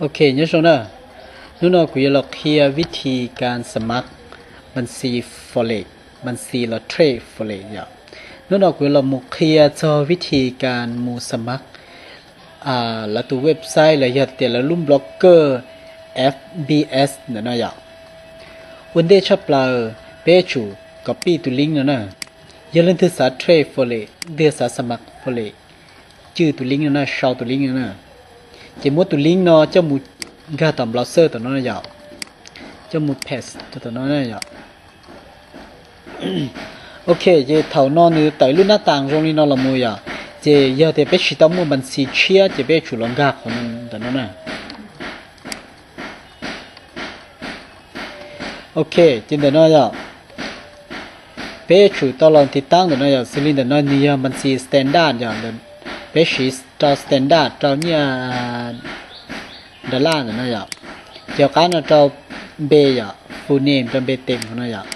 Ok, nyob zoo na. Hnub no kuv yuav los qhia vib thi kas xas mas npas xis forex, npas xis los trade forex yom. Hnub no kuv yuav los mus qhia txog vib thi kas mus xas mas lawv tus website los yog tias lawv lub broker F B S ntawm no yom. Ua ntej tshaj plaws peb yuav tsum copy tus link no na. Yog leej twg xav trade forex, leej twg xav xas mas forex, cwj tus link no na, sau tus link no na. Ces muab tus link no coj mus nkag tom browser tom no yom, coj mus paste rau tom no na yom. Ok, ces thaum no nws tawm lub nab tas zoo li no los mus yom. Ces yog tias peb tsis tau muaj npas xis tshiab ces peb yuav tsum los nkag qhov ntawm no na. Ok, ces ntawm no yom, peb yuav tsum tau los tiv taab ntawm no yom. Xws li ntawm no nws yog npas xis standard yom, peb siv rau standard rau nyiaj dollar ntawm no yom. Ces hauv qab no rau npe yom, full name rau npe tes hauv no yom.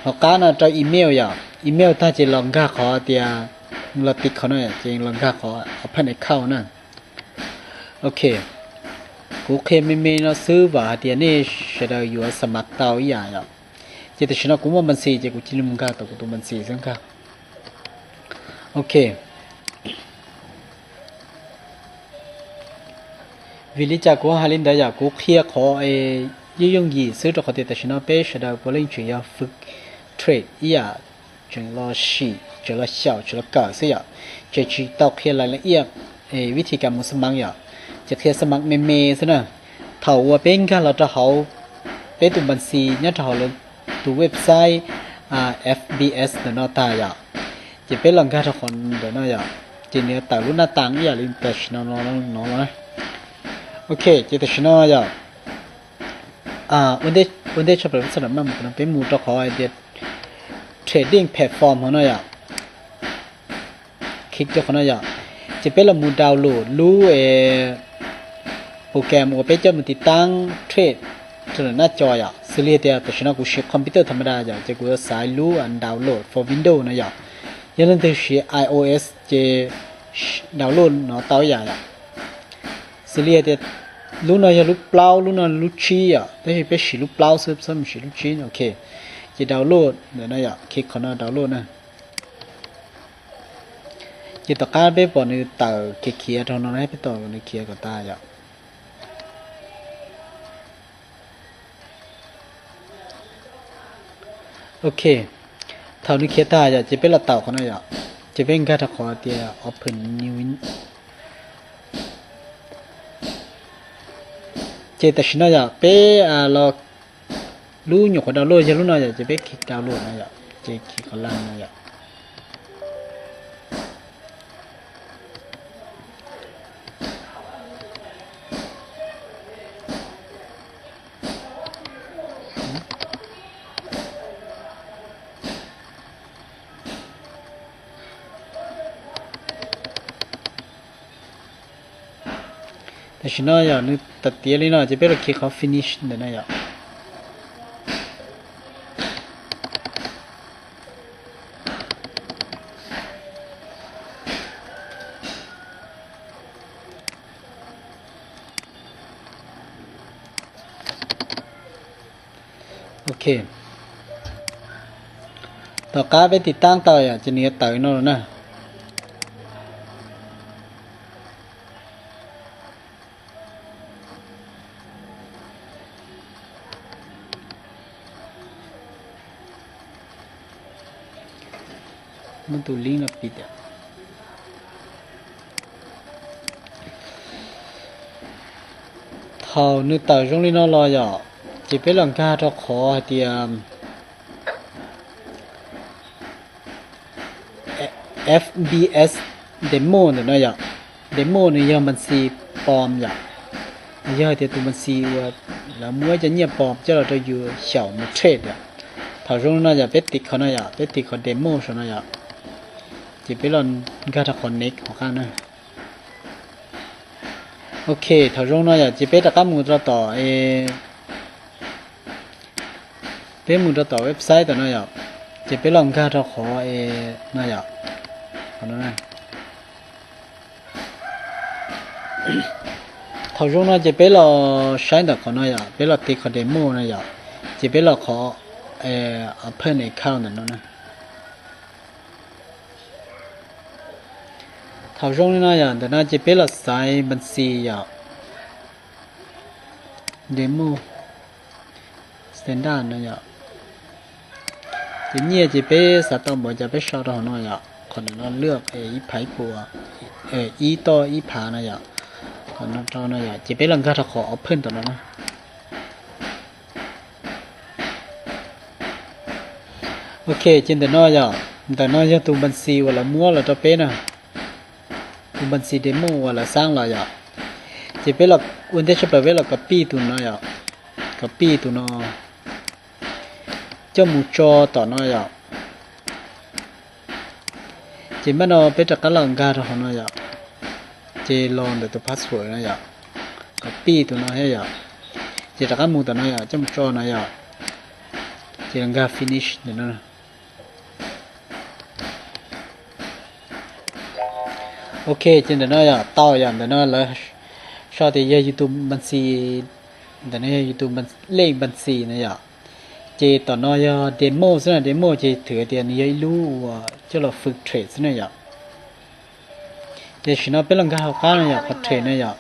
Hauv qab no rau email yom, email tag ces los nkag qhov tias los tiv qhov no ces los nkag qhov open account na. Ok, kuv qhia me me no xwb vam hais tias nej sawv daws yuav xas mas tau ib yam yom. Ces tam sim no kuv muaj npas xis ces kuv cia li mus nkag tau kuv tus npas xis xwb nkag. Ok, vim li cas kuv hais li ntawd yom, kuv qhia qhov yooj yooj yim xwb rau qhov tias tam sim no peb sawv daws puav leej tseem yog fwv trade ib yam, tseem los sim, tseem los xyaum, tseem los kawm xwb yom. Ces tsis tau qhia lais la iaj vib thi kas mus xas mas yom, ces qhia xas mas me me xwb na. Thaum uas peb nkag los rau hauv peb tus npas xis nyob rau hauv lawv tus website F B S ntawm no tag yom, ces peb los nkag rau qhov ntawm no yom, ces nws tawm lub nab tas ib yam li tam sim no no na. Ok, ces tam sim no yom, ua ntej tshaj plaws peb txhob maj mus, peb mus rau qhov hais tias trading platform hauv no yom. Click rau qhov no yom, ces peb los mus download lub program uas peb coj mus tiv taab trade rau ntawm nab co yom. Xws li tias tam sim no kuv siv computer tha ma da yom, ces kuv yuav xaiv lub download for Windows no yom. Yog leej twg siv I O S ces download no tau ib yam yom. Xws li tias lub no yog lub plaub, lub no lub tsib yom, tab sis peb siv lub plaub xwb, txhob mus siv lub tsib. Ok, ces download ntawm no yom, click qhov no download na. Ces tom qab peb pom nws tawm khiav khiav rau no, peb tos nws khiav kom tas yom. Ok, thaum nws khiav tag yom, ces peb los tawm qhov no yom, ces peb nkag rau qhov tias open new. Ces tam sim no yom, peb los lub nyuam qhuav download yog lub no yom, ces peb click download no yom, ces click qhov laj no yom. Tam sim no yog nws tawm tiav li no ces peb los khi qhov finish ntawm no yom. Ok, tom qab peb tiv taab tau yom, ces nws yuav tawm no los na. Muab tus link no piv tias. Thaum nws tawm zoo li no los yom, ces peb los nkag rau qhov hais tias F B S demo ntawm no yom. Demo nws yog npas xis pom yom, yog hais tias tus npas xis uas lawv muab cov nyiaj pom coj los rau yus xyaum mus trade yom. Thaum zoo li no yom, peb tiv qhov no yom, peb tiv qhov demo saum no yom, ces peb los nkag rau qhov next hauv qab na. Ok, thaum zoo no yom, ces peb rov qab mus rau tom, peb mus rau tom website tom no yom, ces peb los nkag rau qhov no yom, qhov no. Thaum zoo no ces peb los saib ntawm qhov no yom, peb los tiv qhov demo no yom, ces peb los qhov open account ntawm no na. Thaum zoo li no yom, ntawm no ces peb los xaiv npa xi yom, demo standard no yom. Ces nyiaj ces peb xav tau npaum cas peb sau rau hauv no yom, qhov ntawm no lwj ib phav ib puas, ib toj ib phav no yom, qhov no rau no yom, ces peb los nkag rau qhov open tom no na. Ok, ces ntawm no yom, ntawm no yog tus npa xi uas lawv muab los rau peb na, tus npa xi demo uas lawv xaab los yom. Ces peb los ua ntej tshaj plaws peb los copy tus no yom, copy tus no coj mus tso tom no yom. Ces npaj no peb rov qab los nkag rau hauv no yom, ces los ntawm tus password no yom, copy tus no thiab yom, ces rov qab mus tom no yom, coj mus tso no yom, ces nkag finish ntawm no. Ok, ces ntawm no yom, tau yom, ntawm no lawv sau tias yog yus tus npa xi, ntawm no yog yus tus lej npa xi no yom. Ces tom no yog demo xwb na, demo ces thwm tias nws yog ib lub uas coj los fwm trade xwb na yom. Ces tam sim no peb los nkag hauv qab no yom, qhov trade no yom.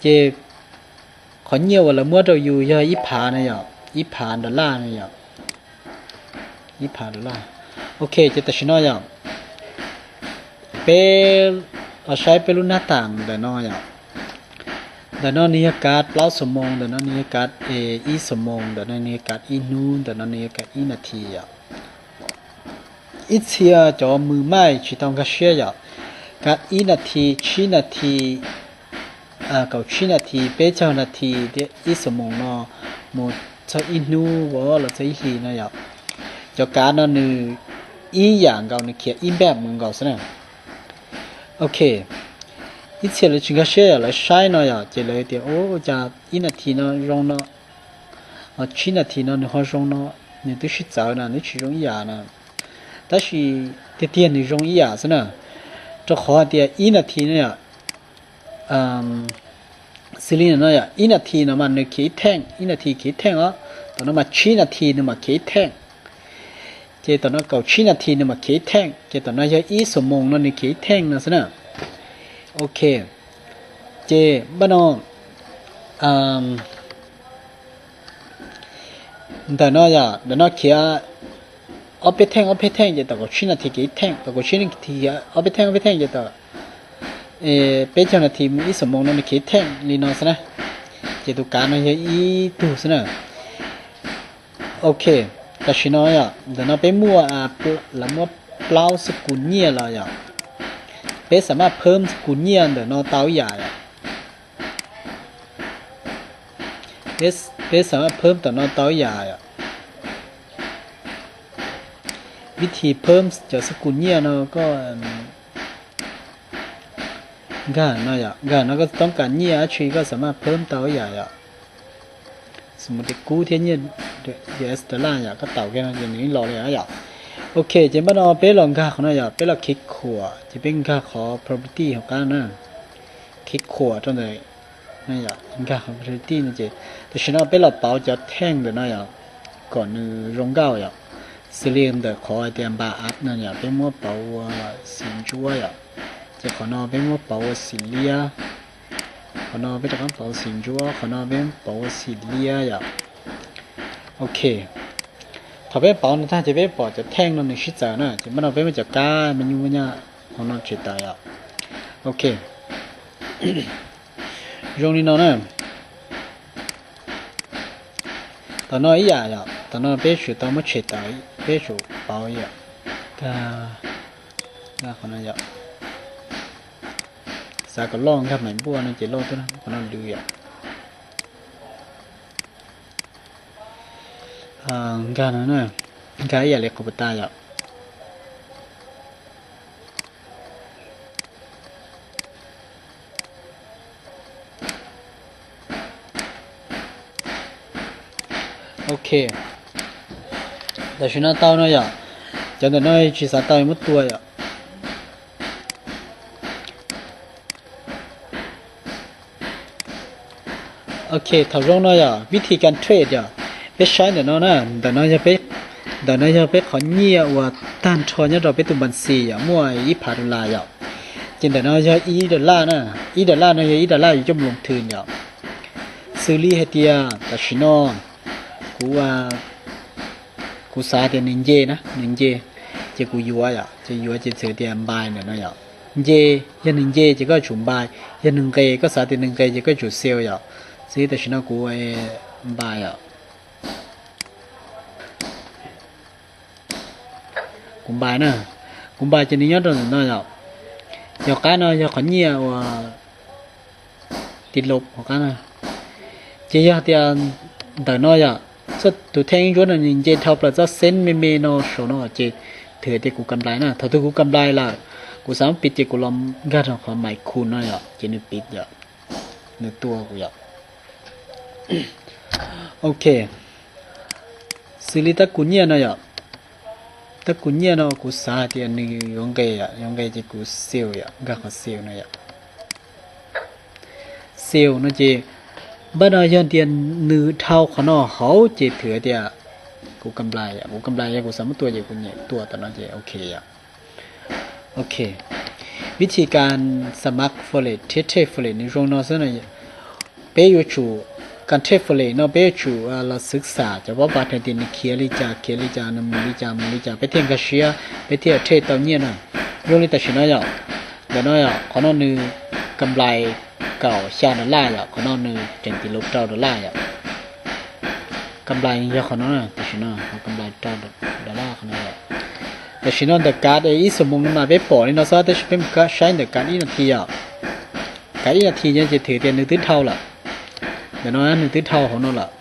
Ces qhov nyiaj uas lawv muab rau yus yog ib phav no yom, ib phav dollar no yom, ib phav dollar. Ok, ces tam sim no yom, peb los saib peb lub nab tam ntawm no yom. Ntawm no nws yog kav plaub xuab moos, ntawm no nws yog kav ib xuab moos, ntawm no nws yog kav ib hnub, ntawm no nws yog kav ib nas this yom. Ib txhia cov mws maij tsis tau nkag siab yom, kav ib nas this, tsib nas this, kaum tsib nas this, peb caug nas this thiab ib xuab moos no mus txog ib hnub los txog ib hlis no yom. Cov kav no nws ib yam nkaus, nws khiav ib npaj mus nkaus xwb na. Ok, ib txhia lawv tsis nkag siab yom, lawv saib no yom, ces lawv tias ua cas ib nas this no zoo no, tsib nas this no nws ho zoo no, nws twb sib txawv na, nws tsis zoo ib yam na. Tab sis tiag tiag nws zoo ib yam xwb na, rau qhov hais tias ib nas this no yom, xws li no yom, ib nas this no mas nws khiav ib theej, ib nas this khiav ib theej os, tom no mas tsib nas this nws mam khiav ib theej, ces tom no kaum tsib nas this nws mam khiav ib theej, ces tom no yog ib xuab moos no nws khiav ib theej no xwb na. Ok, ces npaj no ntawm no yom, ntawm no khiav ob peb theej ob peb theej ces tom kaum tsib nas this khiav ib theej, tom kaum tsib nas this ob peb theej ob peb theej ces tom peb caug nas this mus ib xuab moos no nws khiav ib theej li no xwb na. Ces tus kav no yog ib tug xwb na. Ok, tam sim no yom, ntawm no peb muaj, lawv muab plaub xab kus nyiaj los yom. Peb xam maj phawb xab kus nyiaj ntawm no tau ib yam yom. Peb xam maj phawb tom no tau ib yam yom. Vib thi phawb cov xab kus nyiaj no koj nkag no yom, nkag no koj toob kas nyiaj dab tsi koj xam maj phawb tau ib yam yom. Xws li kub thiab nyiaj U S dollar yom, koj taus kiag no ces nws yeej los li yom. Ok, ces npaj no peb los nkag qhov no yom, peb los khiv khuam ces peb nkag qhov property hauv qab na. Khiv khuam rau ntawm, nkag qhov property no ces tam sim no peb los pauv cov theej ntawm no yom, kom nws zoo nkauj yom. Xws li ntawm qhov hais tias npa app no yom, peb muab pauv ua xim ntsuab yom, ces qhov no peb muab pauv ua xim liab. Qhov no peb rov qab pauv xim ntsuab, qhov no peb pauv ua xim liab yom. Ok, thaum peb pauv no tag ces peb pom cov theej no nws sib txawv na, ces npaj no peb muab cov kab me nyuam nyaj hauv no tshem tawm yom. Ok, zoo li no na. Tom no ib yam yom, tom no peb tsum tau muab tshem tawm, peb tsum pauv yom. Nkag qhov no yom. Xav kom loj nkag maim npuaj no ces loj tuaj, qhov no lwj yom. Nkag no, nkag ib yam li qhov puas tas yom. Ok, tam sim no tau no yom. Cov ntawm no tsis xav tau muab tua yom. Ok, thaum zoo no yog vib thi kas trade yom, peb saib ntawm no na, ntawm no yog peb, ntawm no yog peb qhov nyiaj uas tag nrho nyob rau peb tus npas xis yom, muaj ib phav dollar yom. Ces ntawm no yog ib dollar na, ib dollar no yog ib dollar yuav coj mus loo thwm yom. Xws li hais tias tam sim no kuv, kuv xav tias nws nce na, nws nce, ces kuv yuav yom, ces yuav ces txhais tias npai ntawm no yom. Nce, yog nws nce ces koj tsum npai, yog nws nqes, koj xav tias nws nqes ces koj tsum sell yom. Xws li tam sim no kuv npai yom, kuv npai na, kuv npai ces nws nyob rau ntawm no yom. Ces qab no yog qhov nyiaj uas tiv lub hauv qab no. Ces yog tias ntawm no yom, tus theej ib ntsuab no nws nce dhau plaws txoj xeeb me me no saum no ces thwm tias kuv kam nplais na. Thaum twg kuv kam nplais lawm, kuv xav muab piv ces kuv los nkag rau qhov mais khu no yom, ces nws piv yom, nws tua kuv yom. Ok, xws li tab kuv nyiaj no yom, tab kuv nyiaj no kuv xav hais tias nws yuav nqes yom, yuav nqes ces kuv sell yom, nkag qhov sell no yom. Sell no ces npaj no yog tias nws dhau qhov no hauv ces thwm tias kuv kam nplais yom, kuv kam nplais yog kuv xav muab tua ces kuv nyem tua tam no ces ok yom. Ok, vib thi kas xa mav fo lem thiab trade fo lem nws zoo no xwb no. Peb yuav tsum, kas trade fo lem no peb yuav tsum los xwv xam cov pab pas hais tias nws khiav li cas, khiav li cas, nws mus li cas, mus li cas, peb thiaj nkag siab, peb thiaj trade tau nyiaj na. Zoo li tam sim no yom, ntawm no yom, qhov no nws kam nplais kaum xya dollar yom, qhov no nws tseem tiv lub rau dollar yom. Kam nplais yog qhov no, tam sim no qhov kam nplais rau dollar qhov no. Tam sim no ntawm kav ib xuab moos no mas peb pom li no xwb, tab sis peb mus saib ntawm kav ib nas this yom. Kav ib nas this ces thwm tias nws twb dhau lawm. Ntawm no nws twb dhau hauv no lawm,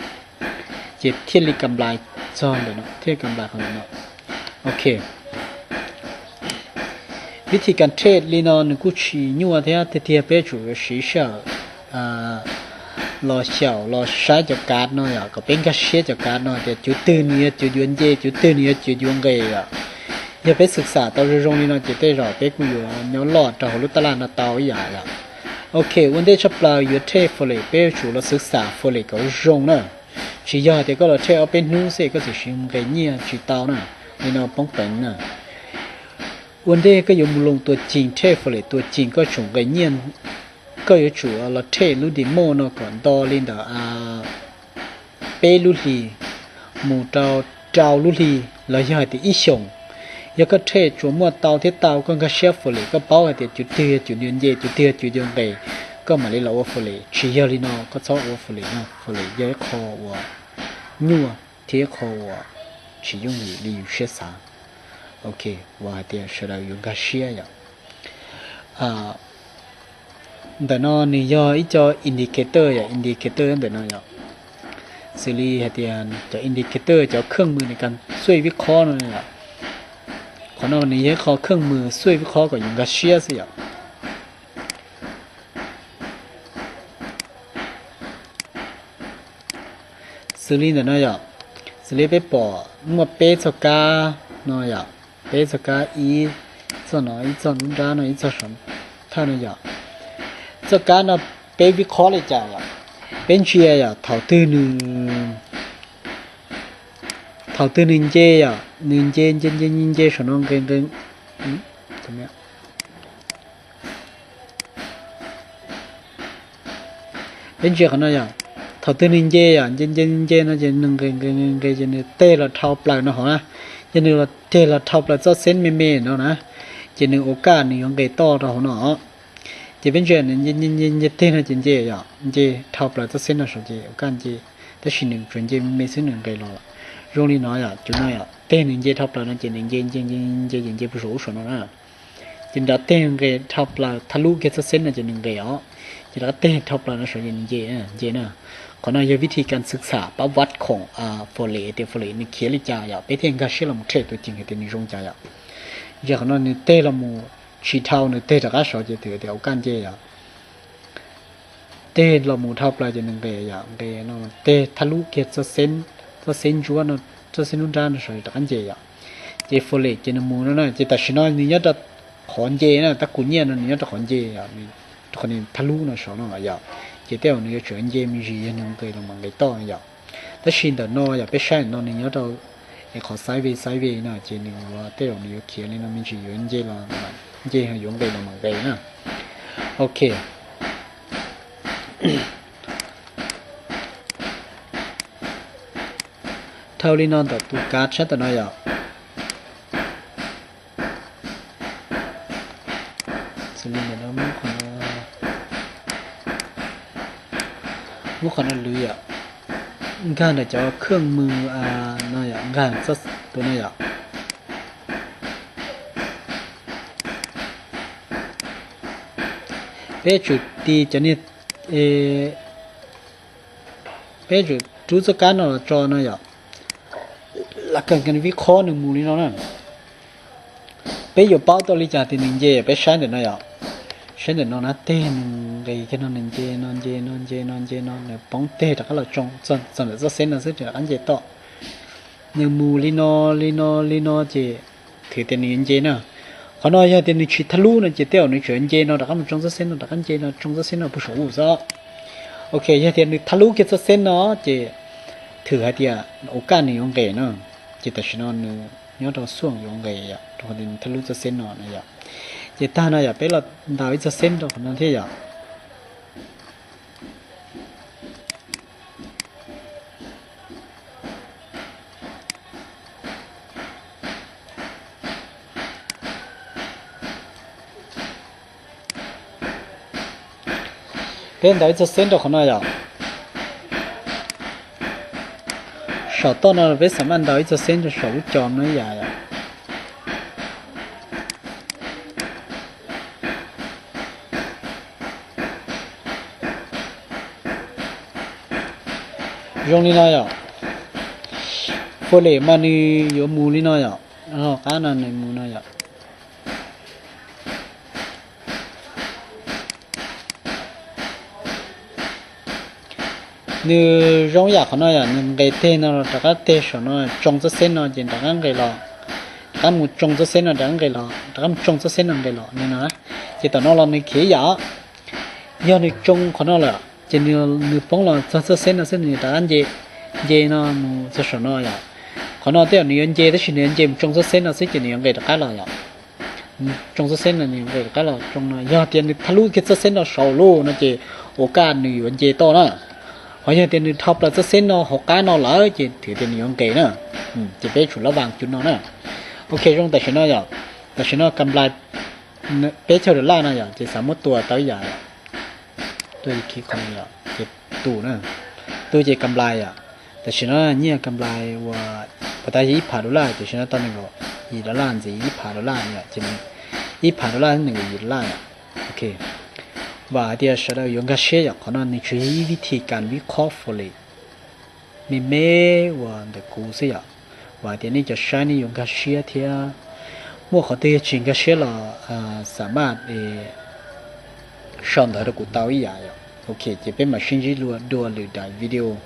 ces thiaj li kam nplais txog ntawm no, thiaj kam nplais qhov ntawm no. Ok, vib thi kas trade li no nws kuj tsis nyuaj thiab, tiag tiag peb yuav tsum siv sij hawm los xyaum los saib cov kav no yom, kom peb nkag siab cov kav no tias cuv twg nws yog cuv yuav nce, cuv twg nws yog cuv yuav nqes yom. Yog peb xwv xam tau zoo zoo li no ces tej zaum peb kuj yuav nyob loj rau hauv lub tab laj no tau ib yam yom. Ok, ua ntej tshaj plaws yuav trade fo lem peb yuav tsum los xwv xam fo lem kom zoo na. Tsis yog hais tias koj los trade ob peb hnub xwb koj txawm siv nqes nyiaj tsis tau na, li no poob peev na. Ua ntej koj yuav mus loo tua cees trade fo lem tua cees koj tsum nqes nyiaj, koj yuav tsum los trade lub demo no kom nto li ntawm peb lub hlis mus rau rau lub hlis los yog hais tias ib xyoos. Yog koj trade tsuas muaj tau thiab tau koj nkag siab fo lem, koj paub hais tias cuv twg yog cuv yuav nce, cuv twg yog cuv yuav nqes, koj mam li los ua fo lem. Tsis yog li no koj txhob ua fo lem no, fo lem yog ib qho uas nyuaj thiab ib qho uas tsis yooj yim li yus siab xav. Ok, uas hais tias sawv daws yuav nkag siab yom. Ntawm no nws yog ib co indicator yom, indicator ntawm no yom. Xws li hais tias cov indicator cov kheej mws nws kas xuij vib qhob no yom. Qhov no nws yog ib qho kheej mws xuij vib qhob kom yus nkag siab xwb yom. Xws li ntawm no yom, xws li peb pom muaj peb txoj kab no yom, peb txoj kab, ib txoj no, ib txoj nruab nrab no, ib txoj saum thawj no yom. Txoj kab no peb vib qhob li cas yom? Peb ntsia yom, thaum twg nws, thaum twg nws nce yom, nws nce nce nce nce saum no nqe nqe, peb ntsia qhov no yom, thaum twg nws nce yom, nce nce nce no ces nws nqe nqe nqe nqe ces nws teg los dhau plaws no hauv na. Ces nws los teg los dhau plaws txoj xeeb me me no na, ces nws ua kaj nws yuav nqe toj rau hauv no. Ces peb ntsia nws nce nce nce teg no ces nce yom, nce dhau plaws txoj xeeb no saum ces ua kaj nce, tab sis nws tsuas nce me me xwb nws nqe los lawm. Zoo li no yom, cuv no yom, teg nws nce dhau plaws no ces nws nce nce nce nce ces nce puag saum ub saum no na. Ces nrad teg nqe dhau plaws thaj lub kiag txoj xeeb no ces nws nqe os. Ces rov qab teg dhau plaws no saum ces nws nce, nce na. Qhov no yog vib thi kas xwv xam pab vaj khoom fo lem tias fo lem nws khiav li cas yom, peb thiaj nkag siab los mus them tua cees hais tias nws zoo cas yom. Ntsia qhov no nws teg los mus tsis dhau nws teg rov qab saud ces thwm tias ua kaj nce yom. Teg los mus dhau plaws ces nws nqe yom, nqe no teg thaj lub kiag txoj xeeb, txoj xeeb ntsuab no, txoj xeeb nruab nrab no saud rov qab nce yom. Ces fo lem ces nws mus no na, ces tam sim no nws nyob rau qhov nce na, tab kuv nyiaj no nws nyob rau qhov nce yom, nws qhov nws thab lub no saud no yom. Ces tej zaum nws yuav tsum nce me ntsis yog nws nqis los mam nqis toj no yom. Tab sis ntawm no yog peb saib ntawm no nws nyob rau es qhov sideways, sideways no ces nws yuav tej zaum nws yuav khiav li no me ntsis yuav nce los, nce yuav nqis los mam nqis na. Ok. Dhau li no ntawm tus kav tshab ntawm no yom. Xws li ntawm no, muab qhov no lwv yom, nkag ntawm cov khawj mws no yom, nkag tus no yom. Peb tsum tis cov niag, peb tsum rub txoj kab no los tso no yom. Lam kam vib qhob nws mus li no na. Peb yuav paub tau li cas tias nws nce, peb saib ntawm no yom. Saib ntawm no na, teg nws nqis kiag no nws nce no nce no nce no nce no nws poob teg rov qab los tsoo txog ntawm txoj xeb no xwb rov qab nce toj. Nws mus li no, li no, li no ces thwm tias nws yuav nce na. Qhov no yog tias nws tsis thab lub no ces tej zaum nws tseem nce no rov qab mus tsoo txoj xeb no rov qab nce no tsoo txoj xeb no puag saum u xwb. Ok, yog tias nws thab lub kiag txoj xeb no ces thwm hais tias ua kaj nws yuav nqis na. Ces tam sim no nws nyob rau xuaj yuav nqis yom, rau qhov tias nws thab lub txoj xeb no na yom. Ces tag no yom, peb los ntaus ib txoj xeb rau qhov no thiab yom. Peb ntaus ib txoj xeb rau qhov no yom. Saum toj no peb xam maj ntaus ib txoj xeb rau saum lub co no ib yam yom. Zoo li no yom. Fo lem mas nws yuav mus li no yom. Qab no nws mus no yom. Nws zoo yam qhov no yom, nws nqis teg no rov qab teg saum no tsoo txoj xeb no ces rov qab nqis los, rov qab mus tsoo txoj xeb no rov qab nqis los, rov qab mus tsoo txoj xeb no nqis los no. Ces tom no los nws khiav ib yam. Yog nws tsoo qhov no lawm ces nws poob los txog txoj xeb no xwb nws rov qab nce, nce no mus txog saum no yom. Qhov no tej zaum nws yuav nce tab sis nws yuav nce mus tsoo txoj xeb no xwb ces nws yuav nqis rov qab los yom. Tsoo txoj xeb no nws nqis rov qab los tsoo no, yog tias nws thab lub kiag txoj xeb no saud lawm no ces ua kaj nws yuav nce toj na. Ho yog tias nws dhau plaws txoj xeb no hauv qab no lawm ces thwm tias nws yuav nqis na. Ces peb tsum lab vas cov no na. Ok, zoo tam sim no yom, tam sim no kam nplais peb caug dollar no yom, ces xav muab tua tau ib yam. Tua qhov no yom, ces tu na, tu ces kam nplais yom. Tam sim no nyiaj kam nplais uas puas tas yog ib phav dollar, tam sim no tau nees nkaum yim dollar ntxiv, ib phav dollar yom, ces ib phav dollar nees nkaum yim dollar yom. Ok, vam hais tias sawv daws yuav nkag siab yom, qhov no nws tsuas yog ib vib thi kas vib qhob fo li me me uas ntawm kuv xwb yom. Vam hais tias nej cov saib nej yuav nkag siab thiab muaj qhov twg yog tsis nkag siab los xam maj sau ntawv rau kuv tau ib yam yom. Ok, ces peb mam sib ntsib dua lwm daim video.